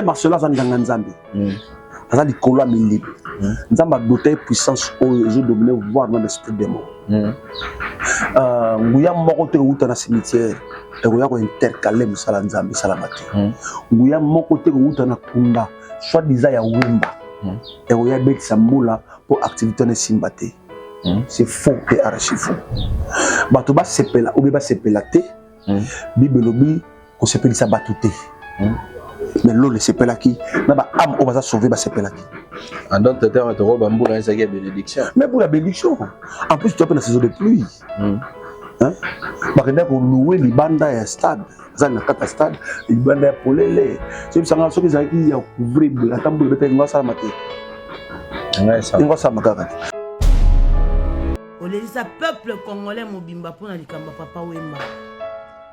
Marcelo aza nganga nzambe aza likolo ya milimo. Nzambe adota ye puissance oyo ezodomine voir même esprit démon. Nguya moko te kowuta na cimetière ekoya kointercale mosala nzambe esalama te. Nguya moko te kowuta na kunda soit disant ya Wemba ekoya ebetisa mbula mpo activité wana esimba te. C'est faux et archi faux. Bato basepela obe basepela te, Bible elobi kosepelisa bato te. Mais lolo esepelaki na baâme oyo baza sauve basepelaki. En d'autres termes, tokoloba mbula ezalaki ya bénédiction. Mais pour la bénédiction, en plus toa mpe na saison de pluie. Hein? Bakendaki kolouer libanda ya stade, eza na kati ya stade, libanda ya polele. Soyebisanga soki ezalaki ya couvrir, ata mbula ebetaki ngo asalama te. Ngai esala. Ngo asalama kaka te. Olelisa peuple congolais mobimba mpona likambo ya Papa Wemba,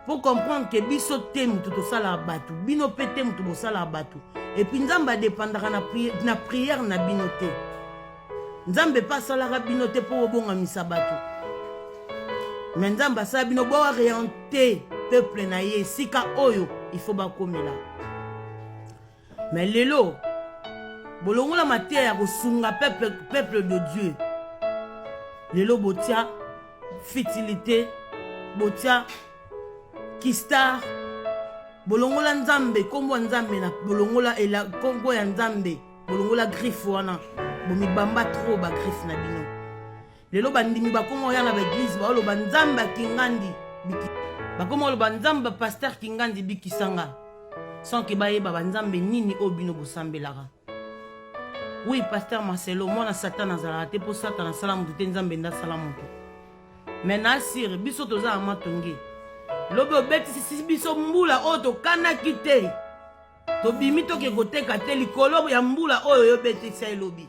po comprendre ke biso te moto tosalaka bato, bino mpe te moto bosalaka bato. Et puis Nzambe adépendaka na prière na bino te. Nzambe mpe asalaka bino te mpo bobongamisa bato, mais Nzambe asala bino booriente peuple na ye esika oyo il faut bakomela. Mais lelo bolongola mateya ya kosunga peuple, peuple de Dieu. Lelo botia futilité, botia kistar, bolongola Nzambe, nkombo ya Nzambe na bolongola ela nkombo ya Nzambe, bolongola griffe wana, bomibamba trop bagriffe na bino. Lelo bandimi bakoma oya na baeglise, baoloba Nzambe akingandi, bakoma oloba Nzambe pasteur Kingandi bikisanga, sans ke bayeba banzambe nini oyo bino bosambelaka. Oui, pasteur Marcelo, mwana Satan azalaka te, mpo Satan asala motu te, Nzambe nde asala motu. Mais na asire biso toza na matonge, lobi obetisisi biso mbula oyo tokanaki te, tobimi toke koteka te likolo ya mbula oyo oyobetisa. Elobi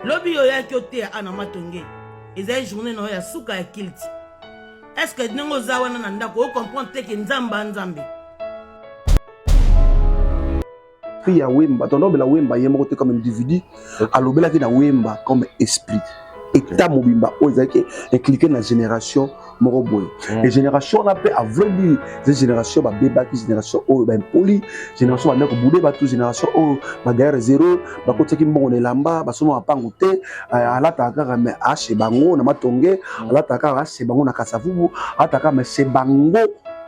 lobi oyaki oteya ana matonge, ezali journée na oyo ya suka ya kilti. Est ce que ndenge oza wana na ndako ocomprendre te ke Nzambe a Nzambe? Esprit ya Wemba, tondobela Wemba ye moko te comme individu, alobelaki na Wemba comme esprit, état mobimba oyo ezalaki impliqué na génération moko boye. Et génération wana mpe, à vrai dire, eza génération babebaki, génération oyo baimpoli, génération bandaki kobude bato, génération oyo bagayere zéro, bakotiaki mbongo na elamba, basomba mapango te. Alataka kaka mais ashe bango na Matonge, alataka kaka ashe bango na Kasavubu, alataka kaka mais se bango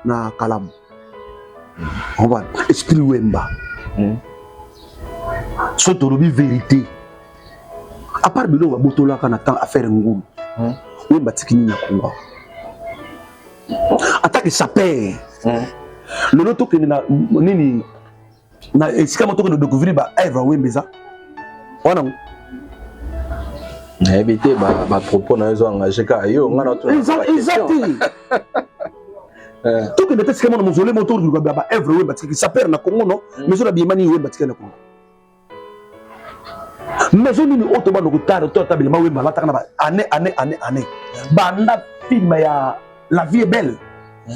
na Kalamu. Comprendre esprit Wemba. So tolobi vérité, à part biloko babotolaka na temps affaire ngulu, Wemba tiki nini ya Kongo atake sapeur? Lelo tokende na nini, na esika mo tokende découvrir ba œuvre Wemba eza wana. Nayebi te, bapropos na yo ezo engage kaka yo, nga na Eza te. Tokende te esika mona mausolée mo toluka ba œuvre Wemba tikaki sapeur na Congo. No maison na biyema nini Wemba tikaki na Congo? Maison nini oyo tobanda kotala to ata bilamba Wemba alataka na ba année année année année, banda film ya La vie est belle?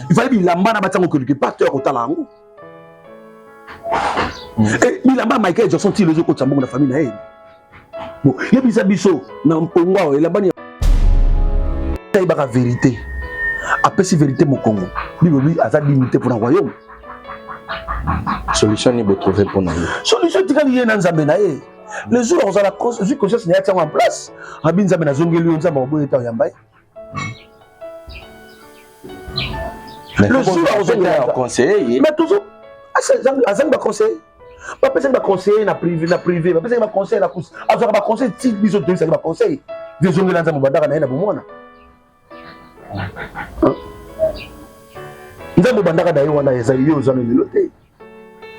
Il fallait bilamba na batiango quelque part to ya kotala yango. Bilamba ya Michael Jackson ti ezokotisa mbongo na famille na ye. Bon, yebisa biso na mpongo awa elamba nini ayebaka vérité, apesi vérité mokongo. Bible aza dignité mpona royaume. Solution nini botrouve mpona ye? Solution etikali ye na Nzambe na ye. Le jour akozala zwi conscience na ye, atiango en place, abi Nzambe nazongeli yo, Nzambe akoboya ete oyamba ye. Le jour akozongela conseiller ye. Mais toujours azangi baconseiller, bapesaki baconseiller na privé, na privé bapesaki baconseil na course, azwaka baconseil ti biso toyebisaki baconseil ezongela Nzambe obandaka na ye na bomwana. Nzambe obandaka na ye wana ezali yo oza na lelo te.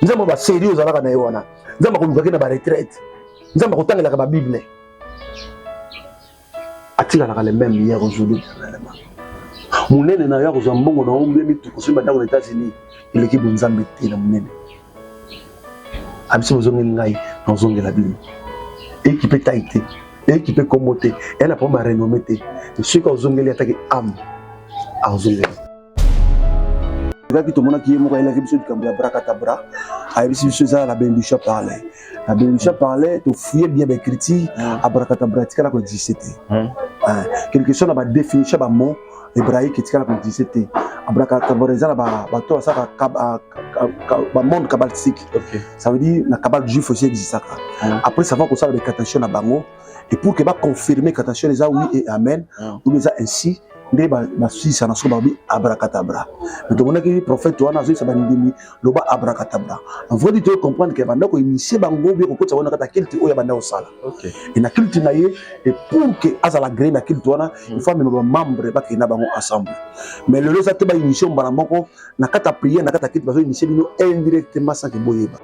Nzambe baseri ozalaka na ye wana, Nzambe akolukaki na baretraite, Nzambe akotangelaka babible, atikalaka le même hier, aujourd'hui, éternellement. Monene na yo akozwa mbongo na ombe mituko soki bandako na États-Unis eleki bonzambe te. Na monene abiso bozongeli ngai, nazongela bino. Ekipe tai te, ekipe kombo te, eya na problème ya renommée te. Soki ozongeli ataki âme azongela ezalaki, tomonaki ye moko ayelaki biso likambo ya brakatabra, ayebisi biso eza la bénédiction parle, la bénédiction parle. Tofouille bien baécriture, abrakatabra etikala koexiste te. Quelque soit na badéfinition ya bamot. Hébraïque etikala koexiste te. Abracadabra eza na bato basalaka bamonde kabbalistique. Ça veut dire na kabbale juif aussi existaka. Après ça va kosala baincantation na bango et pour que baconfirme incantation eza oui et amen ou eza ainsi nde basilisa na soki balobi abracadabra. Mais tomonaki prophète wana azoyebisa bandimi loba abracadabra. En vrai dire, tocomprendre ke banda koinitie bango bie kokotisa bango na kati ya culte oyo abanda kosala. E na culte na ye, et pour ke azala agréé na culte wana, il faut amema bamembre bakende na bango ensemble. Mais lelo eza te bainitie mbala moko na kati ya prière, na kati ya culte bazoinitie bino indirectement sans ke boyeba.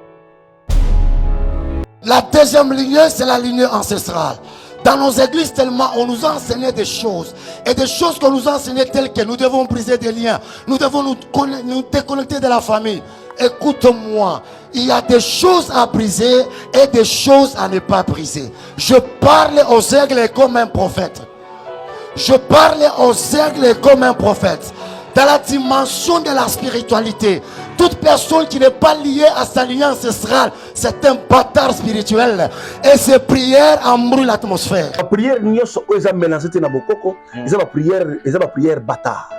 La deuxième lignée, c'est la lignée ancestrale. Dans nos églises, tellement on nous a enseigné des choses. Et des choses qu'on nous a enseignées telles que nous devons briser des liens. Nous devons nous déconnecter de la famille. Écoute-moi, il y a des choses à briser et des choses à ne pas briser. Je parle aux aigles comme un prophète. Je parle aux aigles comme un prophète. Dans la dimension de la spiritualité, toute personne qui n'est pas liée à sa lignée ancestrale, c'est un bâtard spirituel. Et ses prières embrouillent l'atmosphère. Baprière nyonso oyo eza mélange te na bokoko, eza baprière, eza baprière bâtard.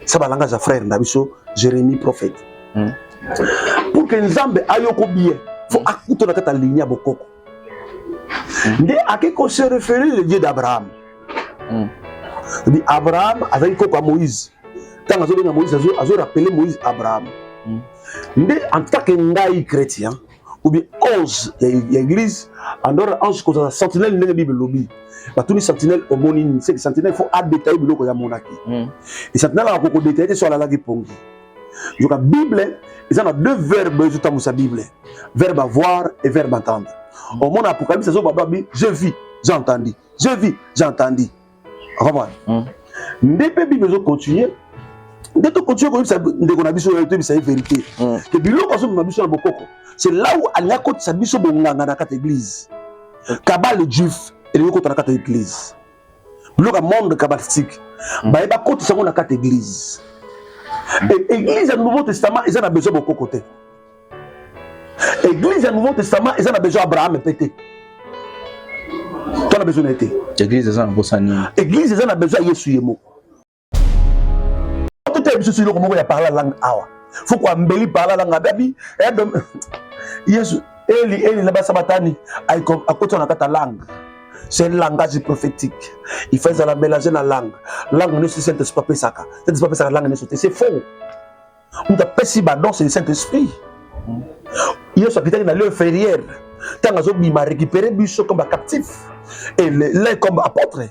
Eza balangage ya frère na biso Jérémie prophète. Pour que Nzambe ayoko bien, faut akuta na kati ya ligne ya bokoko. Nde ake kose référer le Dieu d'Abraham. Abraham azalaki koko ya Moïse. Ntango azobenga Moïse, azorappeler Moïse Abraham. Nde en tant que ngai chrétien ou bien 11 ya église, en dehors 11 kozala sentinelle, ndenge Bible elobi, batuni sentinelle: omoni nini? C'est que sentinelle faut adétailler biloko ya monaki. E sentinelle akoki kodétailler te so alalaki pongi. Zoka Bible eza na deux verbes ezotambusa Bible: verbe avoir et verbe entendre. Omona Apocalypse azobaba bi: je vis, j'ai entendu, je vis, j'ai entendu. Comprendre? Nde mpe Bible ezocontinue. Nde tocontinue koyebisa ndeko na biso oyo, toyebisa ye vérité ke biloko azomema biso na bokoko, c'est là où alingi akotisa biso bonganga na kati ya église. Kabbale juif elingi okota na kati ya église, biloko ya monde kabbalistique baye bakotisa yango na kati ya église. Église ya Nouveau Testament eza na besoin bokoko te. Église ya Nouveau Testament eza na besoin Abraham mpe te, to na besoin na ye te. Église eza na mposa nini? Église eza na besoin ya Yesu ye moko. Totala biso eloko moko ya parler langue awa, fo koambeli parler langue abebi Yesu: eli eli lama sabatani, akota na kati ya langue. C'est un langage prophétique, il faut ezala mélanger na langue. Langue nyonso Saint Esprit apesaka, Saint Esprit apesaka langue nyonso te, c'est faux. Moto apesi badon, c'est le Saint Esprit. Yesu akitaki na lieu inférieur, ntango azobima, récupérer biso comme bacaptif, et l'un comme apôtre,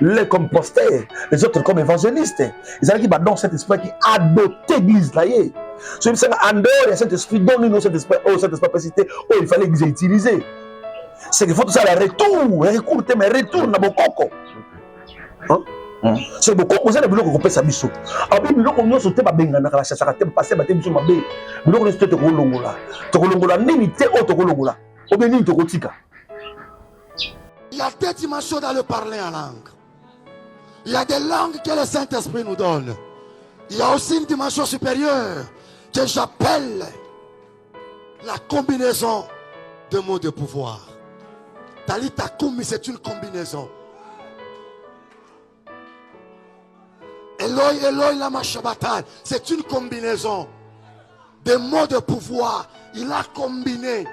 l'un comme pasteur, les autres comme évangéliste. Ezalaki badon Saint Esprit qui adopté église na ye. So yebisanga, en dehors ya Saint Esprit, don nini Saint Esprit oyo Saint Esprit apesi te oyo il fallait église utiliser? C'est qu'il faut tosala retour, recours te, mais retour na bokoko. C'est bokoko oza na biloko kopesa biso. Abi biloko nyonso te babenganaka, bachasaka te, bapase bate biso mabe. Biloko nyonso te tokolongola, tokolongola nini te oyo tokolongola obe nini tokotika? Il y a deux dimensions dans le parler en langue. Il y a des langues que le Saint-Esprit nous donne. Il y a aussi une dimension supérieure que j'appelle la combinaison de mots de pouvoir. Talita Kumi, c'est une combinaison. Eloi, Eloi, lama shabatani, c'est une combinaison de mots de pouvoir. Il a combiné.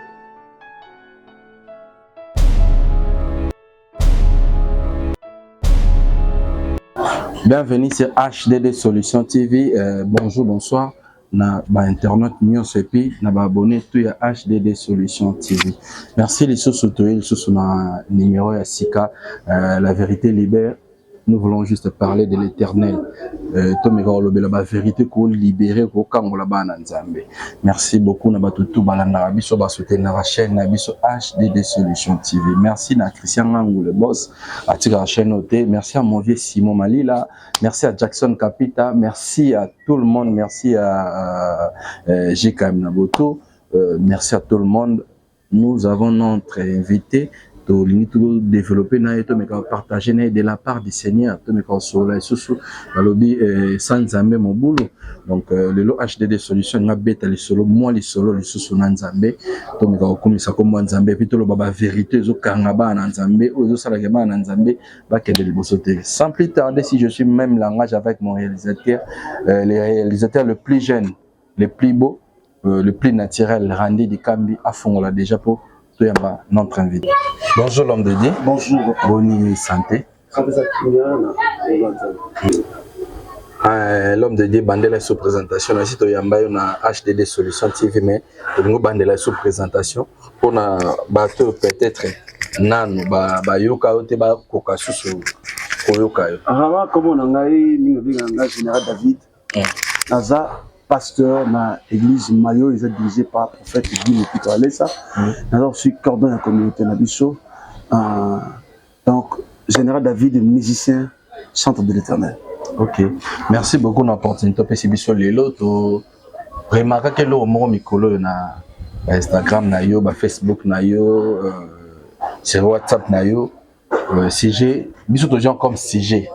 Bienvenue sur HDD Solution TV. Bonjour, bonsoir. Na ba internet nyonso et puis na ba abonné tout ya HDD Solution TV. Merci lisusu, toye lisusu na numéro ya sika, la vérité libère. Nous voulons juste parler de l'Éternel. Tomeka kolobela ba vérité ko libérer, ko kangola bana Nzambe. Merci beaucoup na bato tout balandaka biso, basoutenir chaîne na biso HDD Solution TV. Merci na Christian Ngangu le boss atika chaîne ote. Merci à mon vieux Simon Malila, merci à Jackson Kapita, merci à tout le monde, merci à GKM Naboto, merci à tout le monde. Nous avons notre invité. Tolingi todévelopper na ye, tomeka partager na ye de la part du Seigneur, tomeka kosolola lisusu. Balobi sa Nzambe mobulu. Donc lelo HDD Solution nga beta lisolo, mwa lisolo lisusu na Nzambe. Tomeka kokumisa kombo ya Nzambe, et puis toloba bavérité ezokanga bana na Nzambe, oyo ezosalaka bana na Nzambe bakende liboso te. Sans plus tarder, si je suis même langage avec mon réalisateur, le réalisateur le plus jeune, le plus beau, le plus naturel, Randy Dikambi, afongola déjà pour toyamba notre invité. Bonjour, l'homme de Dieu. Bonjour. Boni santé? L'homme de Dieu, bandela sous présentation. Nasi toyamba yo na HDD Solution TV, mais tolingo bandela sous présentation mpona bato peut-être nanu bayoka yo te, bakoka susu koyoka yo. Rama, kombo na ngai mingi obengaka ngai Général David. Naza pasteur na église Mayo, eza dirigé par prophète Guy Mopito Alesa. Naza aussi coordonnateur ya communauté na biso. Donc Général David, musicien, chantre de l'Éternel. Ok, merci beaucoup na opportunité opesi biso lelo. To remarquaki eloko moko mikolo oyo na bainstagram na yo, bafacebook na yo, sur WhatsApp na yo, sujet biso tozwa comme sujet,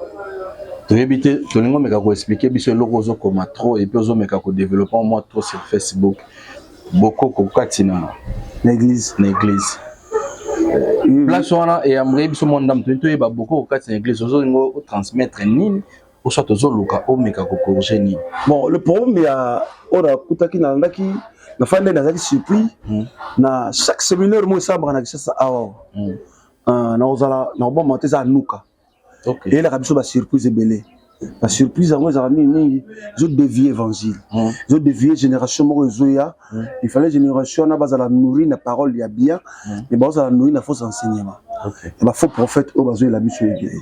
toyebi te. Tolingi omeka koexpliquer biso eloko ozokoma trop et puis ozomeka kodévelopper mwa trop sur Facebook, bokoko kati na na église. Na église. Place wana eyambrie biso mwa ndambo. Tolingi toyeba, bokoko kati na église, ozolinga otransmettre nini ou soit tozoluka omeka kocorriger nini? Bon, le problème ya oyo nakutaki, nalandaki, nafandi nde nazalaki surpris na chaque séminaire moko esalamaka na Kinshasa awa. Nakozala nakoboma te, eza anuka. Eyelaka biso basurprise ebele. Basurprise yango ezalaka mingimingi ezodévier évangile, ezodévier génération moko ezoya. Il fallait génération wana bazala nourri na parole ya bien, mais bazala nourri na faux enseignement ya bafaux prophète oyo bazoyela biso ebele.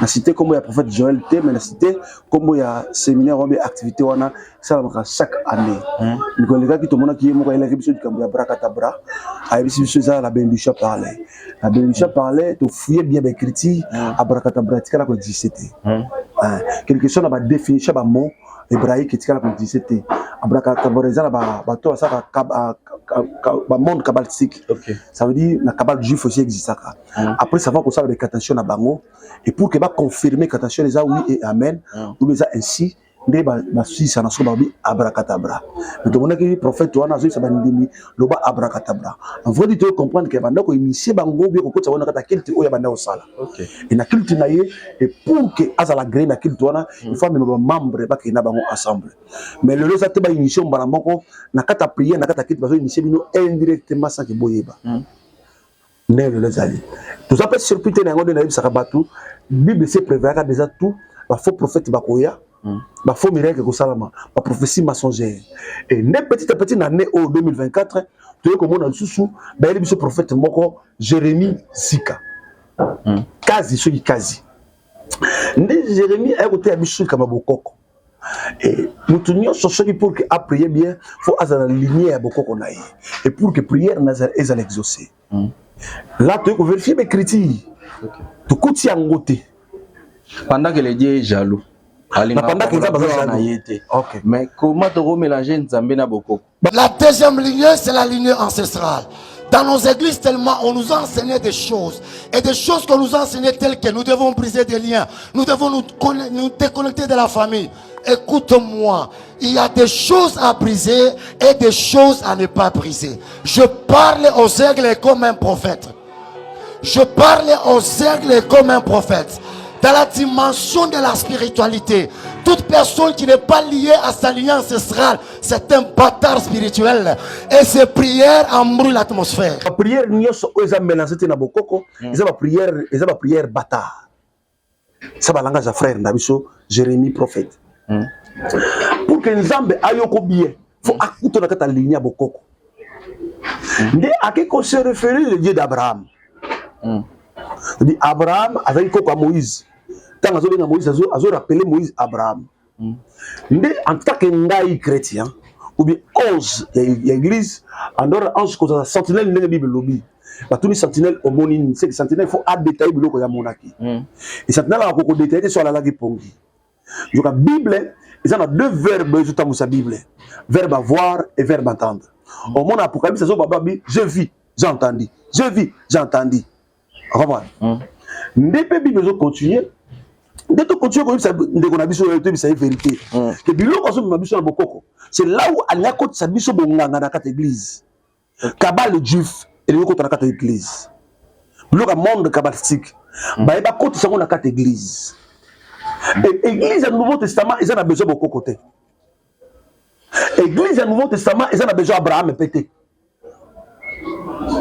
Na cité nkombo ya prophète Joel te, mais na cité nkombo ya séminaire wana, activité wana esalamaka chaque année. Mikolo elekaki, tomonaki ye moko ayelaki biso likambo ya brakatabra. Ayebisi biso eza la bénédiction parler, la bénédiction parler. Tofouiller bien baécriture, abrakatabra etikala koexiste te. Quelque chose na badéfinition ya bamot hébraïque etikala koexiste te. Abrakatabra eza na bato basalaka bamonde kabbalistique. Ça veut dire na kabbale juif aussi existaka. Après ça va kosala baincantation na bango, et pour que baconfirme incantation eza oui et amen, ou eza ainsi nde basilisa na soki balobi abrakatabra. Mais tomonaki prophète wana azoyisa bandimi loba abrakatabra. En vrai dire, tocomprendre ke banda koinitier bango bien, kokotisa bango na kati ya culte oyo banda kosala. Et na culte na ye, et pour ke azala agréé na culte wana, il faut amema bamembre, bakende na bango ensemble. Mais lelo eza te bainitier mbala moko na kati ya prière, na kati ya culte. Bazoinitier bino indirectement sans ke boyeba. Nde lelo ezali, toza mpe surpris te na yango. Nde nayebisaka bato, Bible se prévoyaka déjà tout: bafaux prophète bakoya, bafaux miracle ekosalama, baprophétie mensongère. Et nde petit à petit na année oyo 2024, toyei komona lisusu bayeli biso prophète moko, Jérémie Zika kazi soki kazi. Nde Jérémie aye koteya biso likambo ya bokoko. Et moto nyonso soki pour que aprier bien, faut azala na lignée ya bokoko na ye, et pour que prière na ezala exaucé. Là toyei kovérifier baécriture, tokuti yango te. Pendant que le Dieu est jaloux. Na pendant que Nzambe aza na jaloux. Ye te. Mais comment tokomélanger Nzambe na bokoko? La deuxième lignée, c'est la lignée ancestrale. Dans nos églises, tellement on nous a enseigné des choses. Et des choses qu'on nous a enseignées telles que nous devons briser des liens. Nous devons nous déconnecter de la famille. Écoute-moi, il y a des choses à briser et des choses à ne pas briser. Je parle aux aigles comme un prophète. Je parle aux aigles comme un prophète. Dans la dimension de la spiritualité, toute personne qui n'est pas liée à sa lignée ancestrale, c'est un bâtard spirituel. Et ses prières embrouillent l'atmosphère. Baprière nyonso oyo eza mélange te na bokoko, eza baprière, eza baprière bâtard. Eza balangage ya frère na biso Jérémie prophète. Pour que Nzambe ayoko bien, faut akuta na kati ya lignée ya bokoko. Nde ake kose référer le Dieu d'Abraham. C'est-à-dire Abraham azalaki koko ya Moïse. Ntango azobenga Moïse, azorappeler Moïse Abraham. Nde en tant que ngai chrétien ou bien ange ya église, en dehors ange kozala sentinelle, ndenge Bible elobi, batuni sentinelle: omoni nini? C'est que sentinelle faut adétailler biloko ya monaki. Et sentinelle akoki kodétailler te so alalaki pongi. Yoka, Bible eza na deux verbes ezotambusa Bible: verbe avoir et verbe entendre. Omona Apocalypse azobaba bi: je vis, j'ai entendu, je vis, j'ai entendu. Comprendre? Nde mpe Bible ezocontinue, nde tocontinue koyebisa ndeko na biso oyo, toyebisa ye vérité ke biloko azomema biso na bokoko, c'est là où alingi akotisa biso bonganga na kati église. Kabbale juif elingi okota na kati ya église, biloko ya monde kabbalistique baye bakotisa yango na kati église. Église ya Nouveau Testament eza na besoin bokoko te. Église ya Nouveau Testament eza na besoin Abraham mpe te,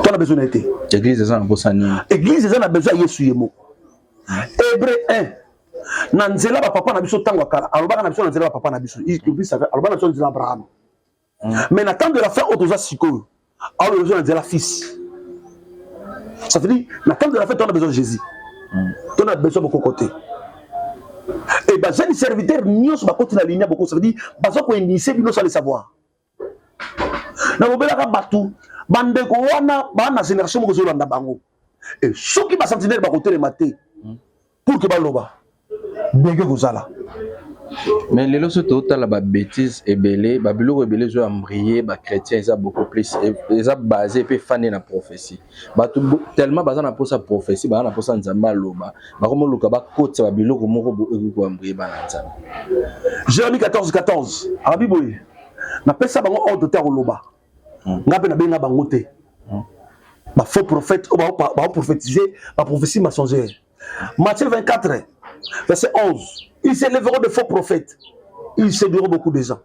to na besoin na ye te. Église eza na posa nini? Église eza na besoin ya Yesu ye moko. Hébreu 1, na nzela bapapa na biso, ntango ya kala alobaka na biso na nzela bapapa na biso, alobaka na biso na nzela Abraham. Mais na temps de la fin oyo toza sikoyo, aloba biso na nzela Fils. Ça veut dire, na temps de la fin, toza na besoin de Jésus, toza na besoin bokoko te. Et bajeune serviteur nyonso bakoti na ligne ya bokoko, ça veut dire baza koinitier bino sans le savoir. Nalobelaka bato, bandeko wana baa na génération moko ezolanda bango. E soki basentinelle bakotelema te pour ke baloba ndenge kozala. Mais lelo so totala babêtise ebele, babiloko ebele ezoembrouiller bachrétien, eza beaucoup plus, eza basé mpe efandi na prophétie. Bato tellement baza na mposa prophétie, baza na mposa Nzambe aloba, bakomoluka bakotisa babiloko moko ekoki koembrouiller bana Nzambe. Jérémie 14 14 alobi boye: napesa bango ordre te ya koloba, nga mpe nabenga bango te bafaux prophète oyo baoprophétise baprophétie mensongère. Matthieu 24 verset 11: ils s'élèveront de faux prophètes, ils séduiront beaucoup de gens.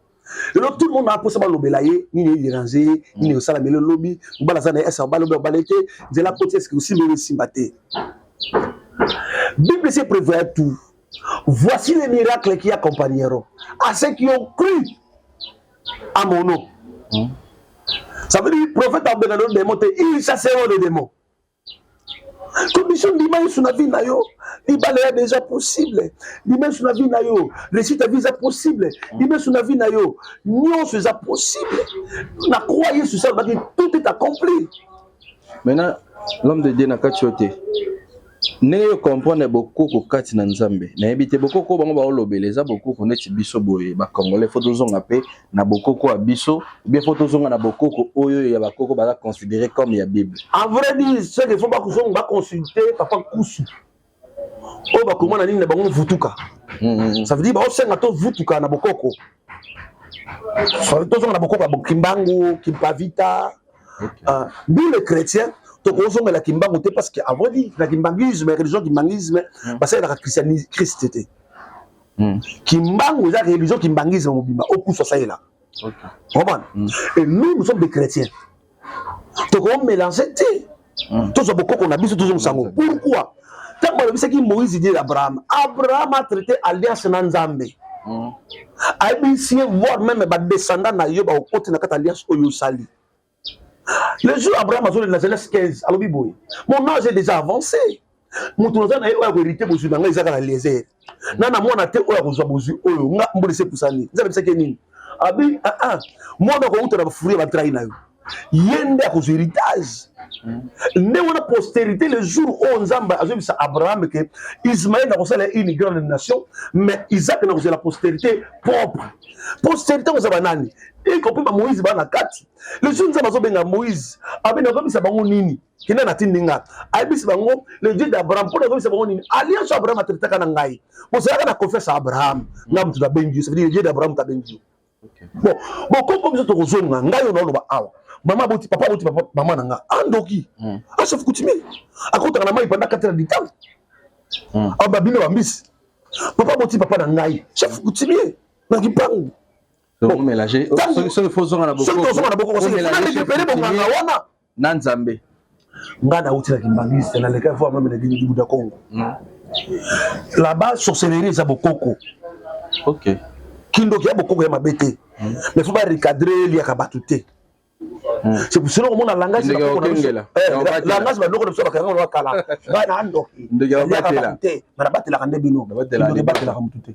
Lelo tout le monde aposa balobela ye nini edérange ye, nini osalameli, olobi mobali aza na ye, ese obali obe obali te, nzela koti, eske osimba oyo esimba te. Bible se prévoit tout. Voici les miracles qui accompagneront à ceux qui ont cru à mon nom. Ça veut dire, prophète abenga le démon te, ils chasseront les démons. Condition: ndima Yesu na vie na yo, libala ya déjà possible. Ndima Yesu na vie na yo, réussite ya vie eza possible. Ndima Yesu na vie na yo, nyonso eza possible. Na croix, Yesu alobaki: tout est accompli. Maintenant, l'homme de Dieu, na kati oyo te, ndenge yo comprendre bokoko kati na Nzambe, nayebi te bokoko bango baolobela eza bokoko neti biso boye bacongolais, faut tozonga mpe na bokoko ya biso, bien faut tozonga na bokoko oyo ya bakoko baza considéré comme ya Bible? En vrai dire, ce qu'il faut, bakozonga baconsulte papa Kusu oyo bakoma na nini na bango, vutuka. Ça veut dire baosenga tovutuka na bokoko, tozonga na bokoko ya Kimbangu, Kimpavita. Nous les chrétiens, tokozongela Kimbangu te, parce que à vrai dire, na kimbanguisme, religion kimbanguisme, basalelaka christianisme Christ te. Kimbangu eza religion kimbanguisme mobimba okusu asalelaka, comprendre? Et nous, nous sommes des chrétiens, tokomélange te. Tozwa bokoko na biso, tozongisa yango. Pourquoi? Ntango balobisaki Moïse, Dieu d'Abraham, Abraham a traité alliance na Nzambe, ayebisi ye, voire même badescendant na yo bakokoti na kati alliance oyo osali. Le jour Abraham azolela na Genèse 15, alobi boye: mon âge est déjà avancé, moto naza na ye oyo akohériter bozwi na ngai eza kaka Eliezer, na mwana te oyo akozwa bozwi oyo nga mbula ese epusani. Nzambe abisaki ye nini? Abi aa mwana akouta na bafruit ya baentrailles na yo, ye nde akozwa héritage. Nde wana postérité. Le jour oyo Nzambe azoyebisa Abraham ke Ismaël nakosala une grande nation, mais Isaac nakozala postérité propre. Postérité kozala banani? Y compris bamoïse baa na kati. Le jour Nzambe azobenga Moïse, abe nakoyebisa bango nini? Kende, natindi nga ayebisi bango le Dieu d'Abraham. Mpo nakoyebisa bango nini? Alliance Abraham atraitaka na ngai, bozalaka na confiance ya Abraham, nga moto nabengi yo. Ça veut dire, le Dieu d'Abraham moto abengi yo. Bon, bokoko biso tokozonga. Ngai oyo naoloba awa, mama aboti papa, aboti papa, mama na nga andoki, achef coutumier, akotaka na mai pendant 4 heures du temps. Awa babino bambisi, papa aboti papa na ngai, chef coutumier na Kimpangu. Soki faut ozonga na Soki tozonga na bokoko, récupéré bonganga wana. Na Nzambe. Nga nauti na kimbangiste, naleka voir même na Libuda Congo. Là-bas, sorcellerie eza bokoko. Kindoki ya bokoko ya mabe te, mais faut barecadre, eliaka bato te. C'est pour cela komona langage, langage bandoko na biso bakanga na bakala. Ngai na ndoki eliaka bato te, nga nabatelaka nde bino. Kindoki ebatelaka motu te.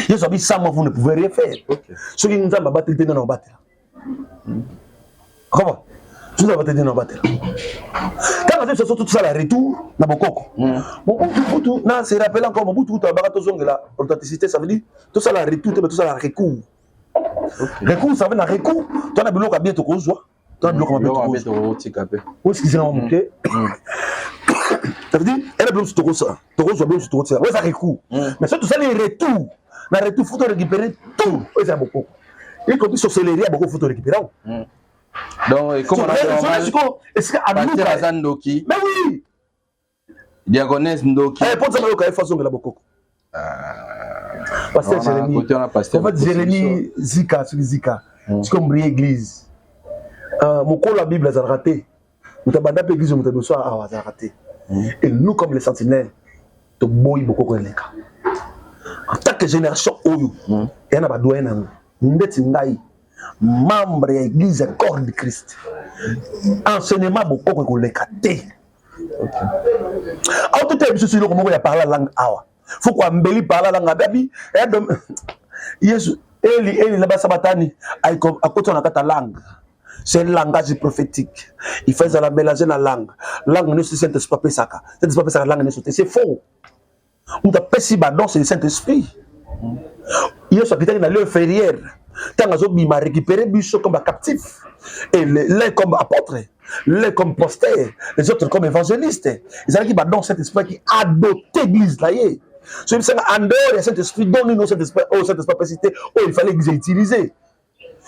Yesu abi: sans moi, vous ne pouvez rien faire. Soki Nzambe abateli te, nde na obatela? Comment? Soki Nzambe abateli te, na obatela? Ntango azo biso tosala retour na bokoko, Mobutu kutu na se rappelle encore, Mobutu kutu abaka tozongela authenticité. Ça veut dire tosala retour te, mais tosala recours. Recours, ça veut na recours to na biloko ya bien tokozwa, to na biloko mabe tokotika mpe. Osikisanga moke. Ça veut dire ena biloko mosusu tokosala, tokozwa biloko mosusu tokotika oyo eza recours. Mais soki tosali retour, na retour faut torécupérer tout oyo eza ya bokoko, y compris sorcellerie ya bokoko, faut torécupérer yango. Donc ekoma na normal. Sikoyo esika pasteur aza ndoki. Mais oui. Diaconesse ndoki. Eh, mpo nzambe ayoka ye, faut azongela bokoko. Pasteur Jérémie, en fait Jérémie Zika, soki Zika sikoyo mbrie église, mokolo ya Bible azalaka te, moto abanda mpe église, moto abiso awa azalaka te. Et nous, comme les sentinelles, toboyi bokoko eleka. En tant que génération oyo eya na badoyen nango, ndeti ngai, membre ya église ya Corps de Christ, enseignement bokoko ekoleka te. Awa totala biso eloko moko ya parler langue awa, faut koambeli parler langue ababi Yesu eli eli na basabatani, akota na kati ya langue. C'est un langage prophétique, il faut ezala mélanger na langue. Langue nyonso Saint Esprit apesaka, Saint Esprit apesaka langue nyonso te, c'est faux. Moto apesi badon, c'est le Saint Esprit. Yesu akitaki na lieu inférieur, ntango azobima, récupérer biso comme bacaptif, et l'un comme apôtre, l'un comme pasteur, les autres comme évangéliste. Ezalaki badon Saint Esprit qui adopté église na ye. So yebisanga, en dehors ya Saint Esprit, don nini Saint Esprit oyo Saint Esprit apesi te, oyo il fallait église utiliser?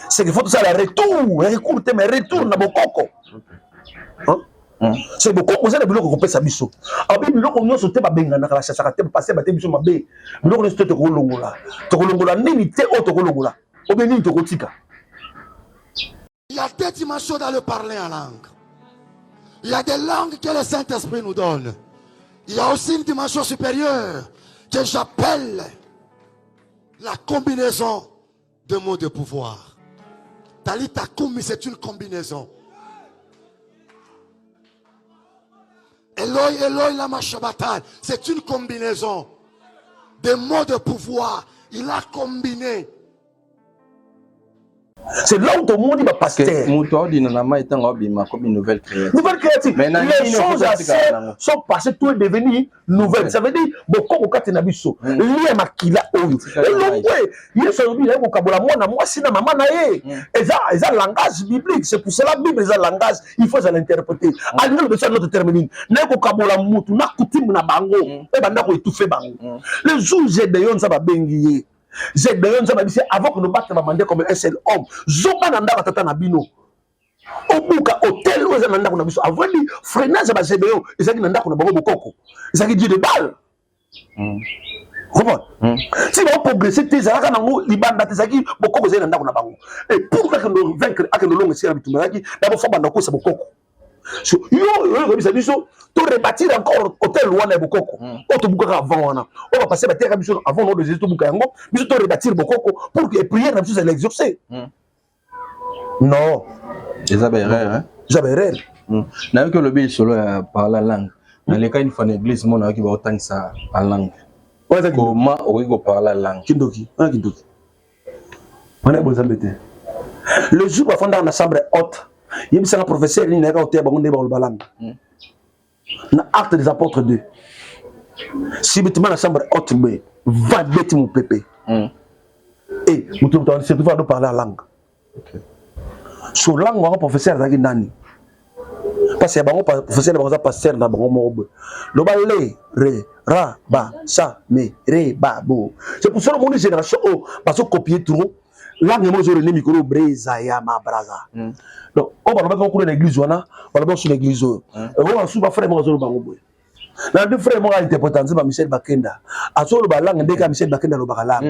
C'est qu'il faut tout ça, la retour, recours te, mais retour na bokoko. Hein? C'est bokoko oza na biloko kopesa biso. Abi biloko nyonso te babenganaka, bachasaka te, bapase bate biso mabe. Biloko nyonso te tokolongola, tokolongola nini te oyo tokolongola obe nini tokotika? Il y a deux dimensions dans le parler en langue. Il y a des langues que le Saint-Esprit nous donne. Il y a aussi une dimension supérieure que j'appelle la combinaison de mots de pouvoir. Talita Kumi, c'est une combinaison. Eloi, Eloi, lama sabachthani, c'est une combinaison de mots de pouvoir. Il a combiné. C'est là où tout le monde dit pasteur. Moto aodina na mai ntango abima comme une nouvelle créature. Nouvelle créature. Mais na les nini choses okotika anciennes nango? Sont passées, tout est devenu nouvelle. Ça veut dire bokoko kati na biso. Lia makila oyo. Tika na mai. Elongwe. Yesu alobi na ye kokabola mwana mwasi na mama na ye. Eza langage biblique. C'est pour cela Bible eza langage, il faut ezala interpréter. Alingi lobi notre terme nini? Na ye kokabola mutu na coutume na bango. E banda ko étouffer bango. Le jour Gédéon, Nzambe abengi ye. Gédéon, Nzambe abisi avant que nous battre bamande comme un seul homme. Zonga na ndako ya tata na bino. Obuka autel oyo eza na ndako na biso. Avant dit freinage ya ba Gédéon ezalaki na ndako na bango bokoko. Ezalaki dieu de Baal. Comprends? Si bango progresser te, ezalaka nango libanda te, ezalaki bokoko ezali na ndako na bango. Et pour akende vaincre, akende longa esika na bitumba, ezalaki d'abord faut banda kosa bokoko. So, yo oyo koyebisa biso to rebâtir encore autel wana ya bokoko oyo tobukaka avant wana, oyo bapase bateyaka biso avant nom de Jésus, tobuka yango biso, to rebâtir bokoko pour que prière na biso ezala exaucé? Non. Eza baerreur, hein? Eza baerreur. Nayoki olobi lisolo ya parler langue. Naleka une fois na église mo, nayoki baotangisa en langue. Oyo eza kindoki. Comment okoki koparler langue? Kindoki wana, kindoki wana ya bonzambe te. Le jour bafandaka na chambre haute, yebisanga professeur nini nayaka koteya bango nde bakoloba langue. Na Acte des Apôtres 2, subitement na chambre haute boye va beti mopepe e moto moto surtout va parler en langue. So langue wango, professeur azalaki nani? Parce ya bango professeur na bango aza pasteur na bango moko boye, loba le re ra ba sa me re ba bo. C'est pour cela omoni génération oyo bazocopier trop langue moko ezorene mikolo breza ya mabraza. Donc oyo balobaki kuna na église wana, balobaki so na église oyo, oyo basusu bafrère moko azoloba yango boye na deux frère moko ainterpréter nzemba Michel Bakenda, azoloba langue ndenge Michel Bakenda alobaka langue.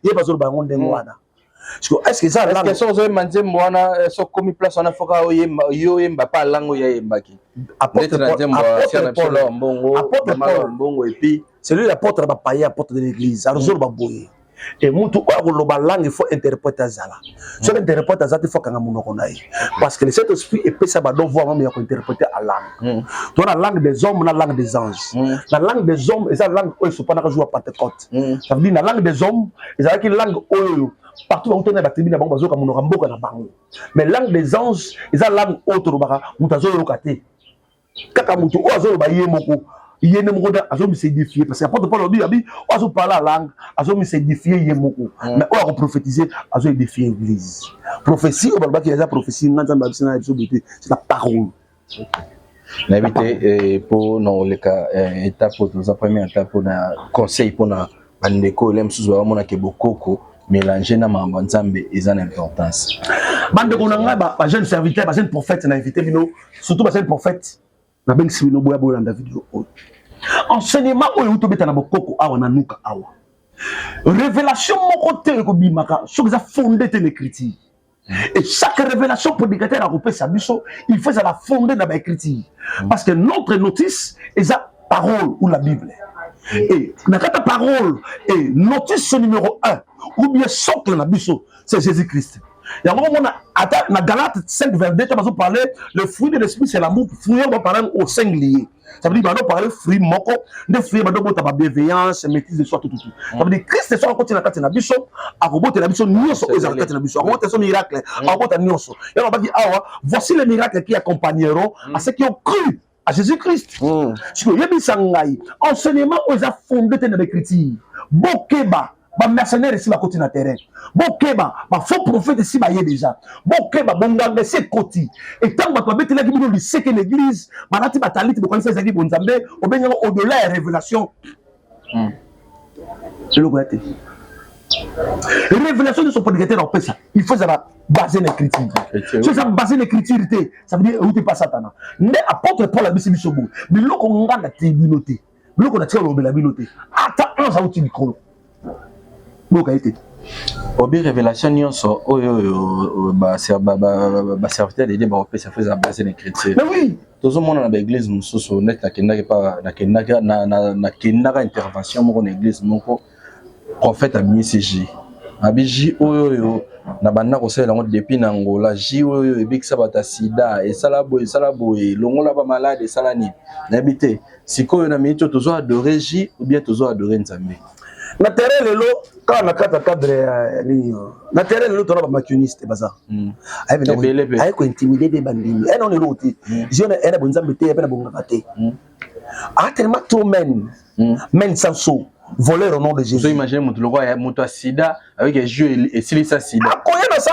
Ye bazoloba yango ndenge wana. Est ce que eza langue? Soki ozoyemba nzembo wana, so okomi place wana, foka yo oyemba pa langue oyo ayembaki. Apôtre Paul, mbongo mbongo et puis c'est lui l'apôtre bapaye, apôtre de l'église, azoloba boye. E mutu oyo akoloba langue, il faut interprète azala. Soki interprète aza te, faut akanga monoko na ye, parce que le Saint Esprit epesa badon voire même ya kointerpréter a langue. To na langue des hommes, na langue des anges. Na langue des hommes eza langue oyo esopanaka jour ya Pentecôte. Ça veut dire na langue des hommes ezalaki langue oyo partout bauta na batribu na bango, bazoyoka monoko ya mboka na bango. Mais langue des anges eza langue oyo tolobaka, moto azoyoka te, kaka moto oyo azoloba ye moko, ye nde moko nde azomisédifier, parce que apôtre Paul alobi abi oyo azoparler langue azomisédifier ye moko, mais oyo akoprophétiser azoédifier église. Prophétie oyo balobaki eza prophétie nga Nzambe abisi na biso boye te, c'est la parole. Nayebi te mpo na koleka étape oyo toza, première étape, mpona conseil mpona bandeko oyo mosusu bamonake bokoko mélange na makambo ya Nzambe eza na importance. Bandeko na ngai, bajeune serviteur, bajeune prophète, na invité bino, surtout bajeune prophète, nabengisi bino, boya boyolanda video oyo. Enseignement oyo euti obeta na bokoko awa na nuka awa, révélation moko te ekobimaka soki eza fondé te na écriture. Et chaque révélation prédicateur akopesa biso, il faut ezala fondé na baécriture, parce que notre notice eza parole ou la Bible. Et na kati ya parole et notice numéro 1 ou bien socle na biso, c'est Jésus-Christ. Yango omona ata na Galate 5 22, te bazoparler le fruit de l'esprit, c'est l'amour. Fruit oyo baparler au singulier, ça veut dire bando parler fruit moko nde fruit bando bota ba bienveillance, maîtrise de soi, tout tout tout. Ça veut dire Christ so akoti na kati na biso, akobotela biso nyonso oyo ezala kati na biso, akobota so miracle, akobota nyonso. Yango baki awa: voici les miracles qui accompagneront à ceux qui ont cru à Jésus-Christ. Sikoyo oyebisa ngai, enseignement oyo eza fondé te na baécriture, bokeba, bamercenaire esi bakoti na terrain, bokeba, bafaux prophète esi baye déjà, bokeba, bonganga esi ekoti. Etango bato babetelaki bino liseke na église, balati bataliti, bokanisa ezalaki bonzambe, obengaka au-delà ya révélation. Eloko ya te, révélation nyonso prédicateur apesa, il faut ezala basé na écriture. So eza basé na écriture te, ça veut dire euti pa Satana. Nde apôtre Paul abisi biso boye: biloko nga na te bino te, biloko na tika lobela bino te, ata ange auti likolo, boyoka ye te. Obi révélation nyonso oyo oyo baserviteur de Dieu bakopesa, faut eza basé na écriture. Mais oui. Tozomona na baéglise mosusu, neti nakendaki pa nakendaka nakendaka intervention moko na église moko, prophète abimisi jus, abi jus oyo oyo na banda kosalela yango depuis na Ngola, jus oyo ebikisa bato ya sida, esala boye, esala boye, longola bamalade, esala nini, nayebi te. Sikoyo na miniti oyo, tozo adorer jus ou bien tozo adorer Nzambe? Na terrain lelo, kaka na kati ya cadre ya nini, na terrain lelo tona bamaquiniste baza aye kointimider mpe bandimi ena ono eloko te, jus ena bonzambe te, mpe na bongaka te, a tellement trop men men sans saut, voleur au nom de Jésus. Imagine moto lokola moto ya sida avec jus esilisa sida. Akoya na 100